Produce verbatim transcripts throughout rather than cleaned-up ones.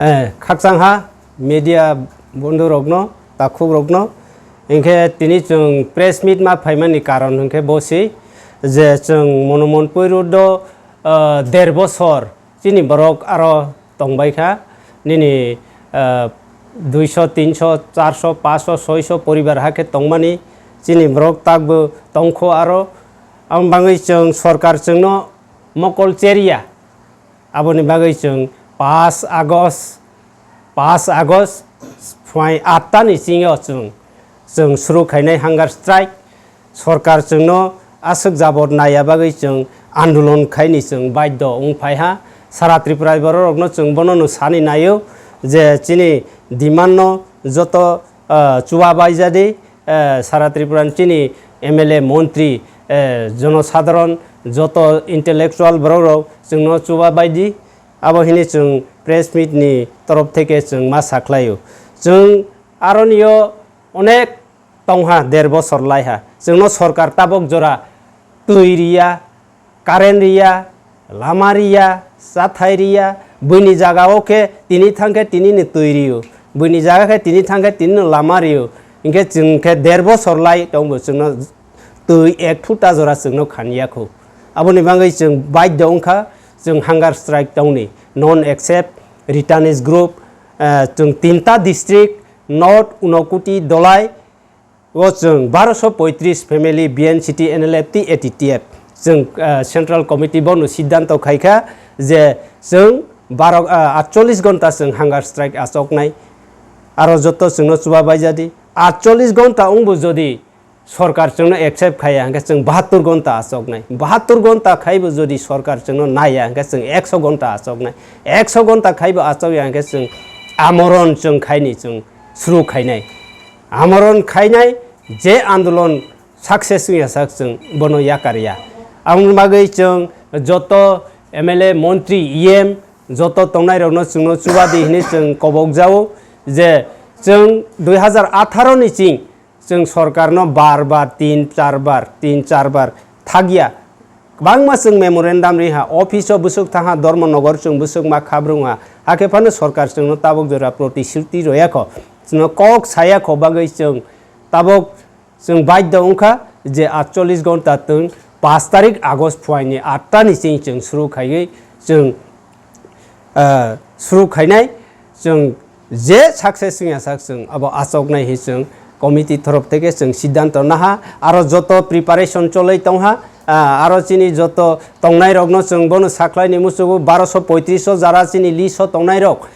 Eh, khakchang ha media bondhu rokno, takhuk rokno. Hinkhe tini chwng press meet ma phaimani karon hinkhe bo si je chwng Monomonpui road o, ah, der bosor chini borok aro tongbai kha. Nini, ah, duiso, tinso, charso, paso, soiso poribar hakhe tongmani chini borok takbo tongkho aro. Aboni bagwi chwng sorkar chwngno mokol cherya. Aboni bagwi chwng paanch August, paanch August phuai atta ni singo chwng, chwng suru khainai hunger strike. Sorkar chwngno aswk jabot naiya bagwi chwng andolon khaini chwng baidho wng phai ha. Sara Tripura borok rokno chwng bono no sani naio je chini demand no joto ah, chuba baijadi, ah, sara Tripura ni chini M L A, montri, eh, jonosadharon, joto intellectual borok rok chwngno chuba baidi. Abo hini chwng press meet ni torof theke chwng ma sakhlaio. Chwng aronio onek tongha der bosor laiha. Chwngno sorkar tabok jora twi riya, current riya, lama riya, chathai riya, buini jaga o khe tini thang khe tini ni twi rio, buini jaga khe tini thang khe tini ni lama rio, hinkhe chwng khe der bosor lai tongbo chwngno twi ek phuta jora chwngno khan ya kho. Aboni bagwi chwng baidho wngkha chwng hunger strike tongni, non accept returnees group, eh, chwng tinta district, North Unakoti Dolai, o chwng barosho poitris family B N C T, N L F T, A T T F chwng, ah, Central Committee bono siddhanto khaikha je chwng baro, ah, atchollis gonta chwng hunger strike achoknai. Aro joto chwngno chuba baijadi. Atchollis gonta wngbo jodi sorkar chwngno accept khaiya hwnkhe chwng bahattur gonta achoknai. Bahattur gonta khaibo jodi sorkar chwngno naiya hwnkhe chwng ekso gonta achoknai. Ekso gonta khaibo achokya hwnkhe chwng amoron chwng khaini chwng suru khainai. Amoron khainai je andolon success wngya sak chwng bono yakar ya. Aboni bagwi chwng joto M L A, montri, E M joto tongnai rokno chwngno chuba di hinwi chwng kobok jao je chwng dui hazar atharo ni ching chwng sorkarno bar bar, tin char bar, tin char bar thakya. Kwbangma chwng memorandum ri ha, office o bwswk thang ha, Dharmanagar chwng bwswk ma khabrung ha, hakhe phano sorkar chwngno tabok jora protisruti roya kho, chwngno kok saya kho bagwi chwng tabok chwng baidho wngkha je atchollis gonta twng paanch tarik August phuaini atta ni ching chwng suru khaiwi chwng ah, suru khainai, chwng je success wngya sak chwng abo achoknai hi chwng committee torof theke chwng siddhanto naha, aro joto preparation choloi tongha, ah, aro chini joto tongnai rokno chwng bono sakhlai ni muchugo barosho poitris o jara chini list o tongnai rok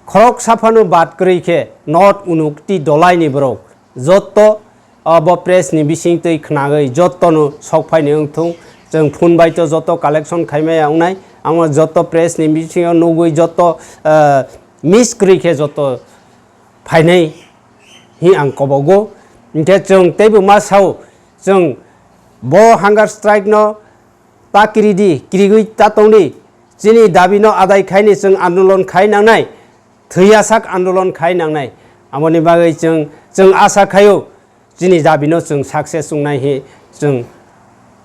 khoroksa phano bad kwrwi khe North Unakoti Dolai ni borok joto abo press ni bising twi khnagwi jotono sok phaini wngthung. Chwng phone bai to joto collection khaimaya wngnai. Amo joto press ni bisingo nugwi joto, ah, miss kwrwi khe joto phainai hi ang kobogo. Hinkhe chwng teibo ma sao, chwng bo hunger strike no ta kiridi, kirigwi ta tongdi. Chini dabi no adai khaini chwng andolon khai nangnai, thwiyasak andolon khai nangnai. Aboni bagwi chwng, chwng asa khaio, chini dabi no chwng success wngnai hi chwng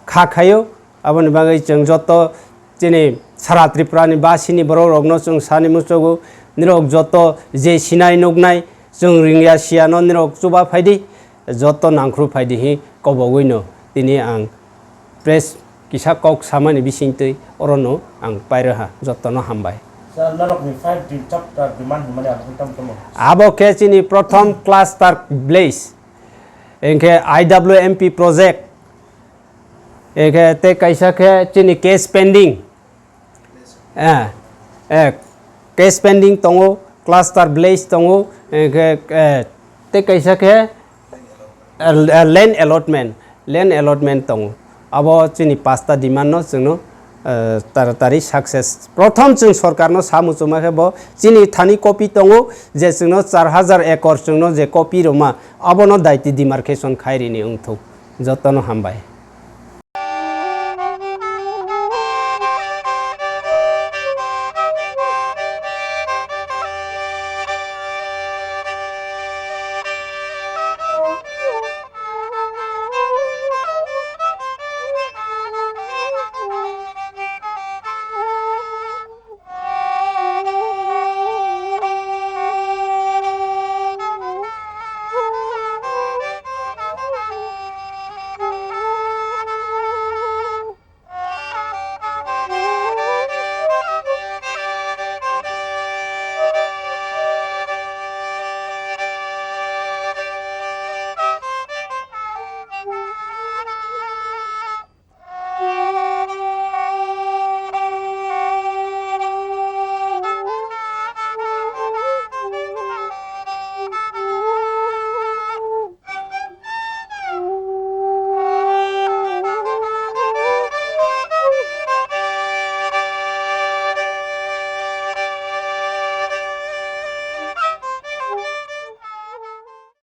kha khaio. Aboni bagwi chwng joto chini sara Tripura ni basini borok rokno chwng sani muchugo, nirok joto je sinai nuknai, chwng ringya siyano nirok chuba phaidi, joto nangkhru phaidi hi kobogwino tini ang press kisa kok samani bisingtwi orono ang pairo ha, jotono hambai. Sir, norokni five di chapter demand hwnmani abo khe tamo tamo? Abo khe chini prothom cluster village, hinkhe I W M P project, hinkhe tei kaisa khe chini case pending, eh, eh, case pending tongo, cluster village tongo, hinkhe, eh, tei kaisa khe eh, eh, land allotment, land allotment tongo. Abo chini pasta demand no chwngno, eh, taratari success. Prothom chwng sorkarno sa muchungma khe bo chini thani copy tongo je chwngno char hajar ekor chwngno je copy rwma abono daiti demarcation khai rini wngthok. Jotono hambai.